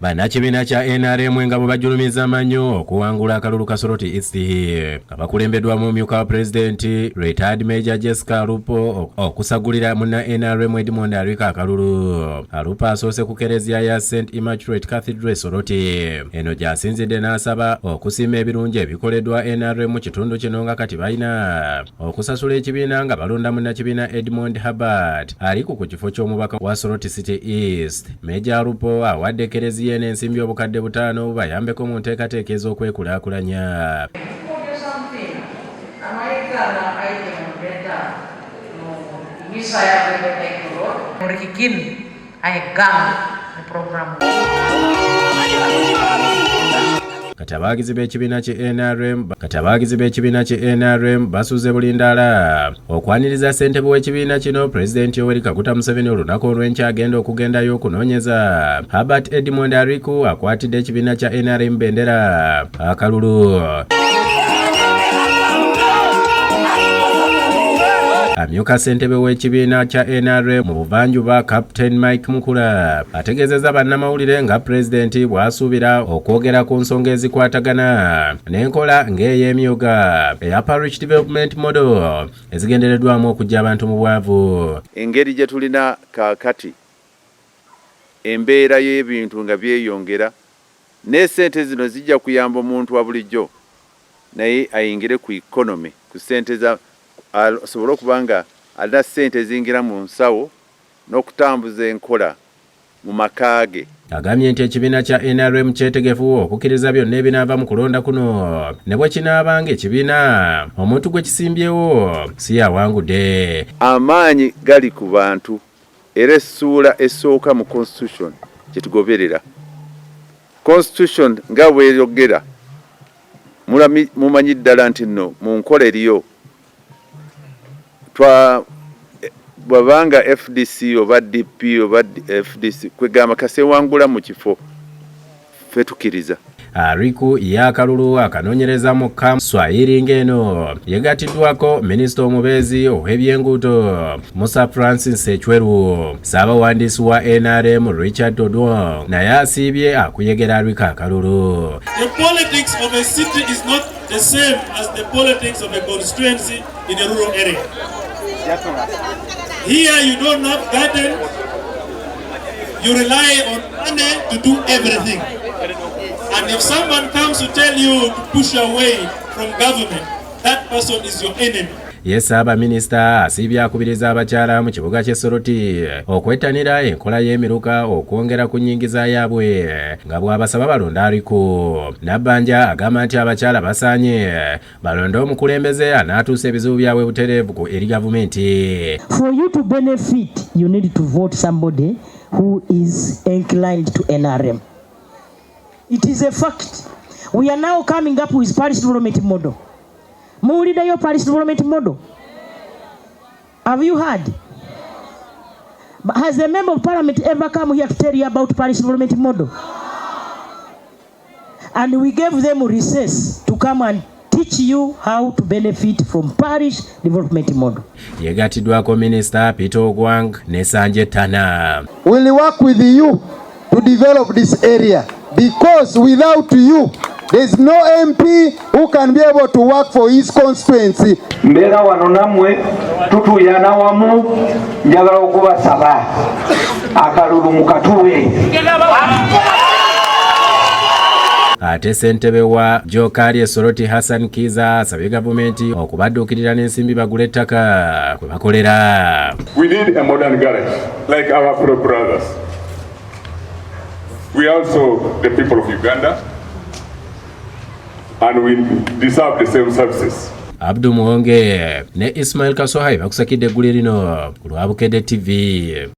Bannakibiina kya NRM engabo bajulumiza amannyo okuwangula akalulu ka Soroti East nga bakulembeddwamu omumyuka wa pulezidenti retired Major Jessica Alupo okusagulira munna NRM Edmond Arika akalulu. Alupo asoose ku kereziya ya St Immaculate Cathedral Soroti, eno gy'asinzidde n'asaba okusiima ebirungi ebikoleddwa NRM mu kitundu kino nga kati balina okusasula ekibiina nga balonda munnakibiina Edmond Herbert Ariku ku kifo ky'omubaka wa Soroti City East. Meja Alupo awadde kereziya eno ensimbi 5000 bubayambeko mu nteekateeka ez'okwekulaakulanya. Kati abawagizi b'ekibiina ki NRM kati abawagizi b'ekibiina ki NRM basuze bulindaala okwaniriza ssentebe w'ekibiina kino Pulezidenti Yoweri Kaguta Museveni olunaku olw'enkya agenda okugendayo okunoonyeza Herbert Edmond Ariku akwatidde ekibiina kya NRM bendera akalulu. Amyuka ssentebe w'ekibiina kya NRM mu buvanjuba Captain Mike Mukula ategeezezza bannamawulire nga pulezidenti bw'asuubira okwogera ku nsonga ezikwatagana n'enkola ng'ey'emyuga eya Parish Development Model ezigendereddwamu okuggya abantu mu bwavu. Engeri gye tulina kaakati embeera y'ebintu nga byeyongera ne ssente zino zijja kuyamba omuntu wa bulijjo naye ayingire ku economy ku ssente za asobole okuba nga alina ssente eziyingira mu nsawo n'okutambuza enkola mu maka ge. Agambye nti ekibiina kya NRM kyetegefu okukkiriza byonna ebinaava mu kulonda kuno ne bwe kinaaba ng'ekibiina omuntu gwe kisimbyewo si y'awangudde. Amaanyi gali ku bantu era essuula esooka mu Constitution gye tugoberera. Constitution nga bw'eyogera mumanyi ddala nti nno mu nkola eriyo twa bwabanga FDC oba DP oba FDC kwegamba kasewangula mu kifo ffe tukiriza. Ariku y'akalulu akanoonyereza mu Camp Swahili ng'eno yegattiddwako minisita omubeezi ow'ebyenguudo Musa Francis Ecweru, ssaabawandiisi wa NRM Richard Todwong naye asiibye akuyegera Ariku akalulu. The politics of a city is not the same as the politics of a constituency in a rural area. Here you don't have garden, you rely on money to do everything. And if someone comes to tell you to push away from government, that person is your enemy. Ye Ssaabaminisita asiibye akubiriza abakyala mu kibuga ky'e Soroti okwettanira enkola y'emiruka okwongera ku nnyingiza yaabwe nga bw'abasaba balonde Ariku. Nabbanja agamba nti abakyala basaanye balonde omukulembeze anaatuusa ebizibu byabwe butereevu ku eri gavumenti. For you to benefit, you need to vote somebody who is inclined to NRM. It is a fact. We are now coming up with parish development model. Muwuliddeyo parish development model? Have you heard? But has a member of parliament ever come here to tell you about parish development model? And we gave them recess to come and teach you how to benefit from parish development model. Yegattiddwako Minisita Peter Ogwang ne Sanje Tana. Will work with you to develop this area because without you there is no MP who can be able to work for his constituency. Mbeera wano nammwe tutuuyana wamu, njagala okubasaba akalulu mukatuwe. Ate ssentebe wa Jokari Esoroti Hassan Kiza asabye gavumenti okubadduukirira n'ensimbi bagule ettaka kwe bakolera. We need a modern garage like our fellow brothers. We are also the people of Uganda and we deserve the same services. Abdu Muwonge ne Ismail Kasoha bakusakidde eggulire lino ku lwa Bukedde TV.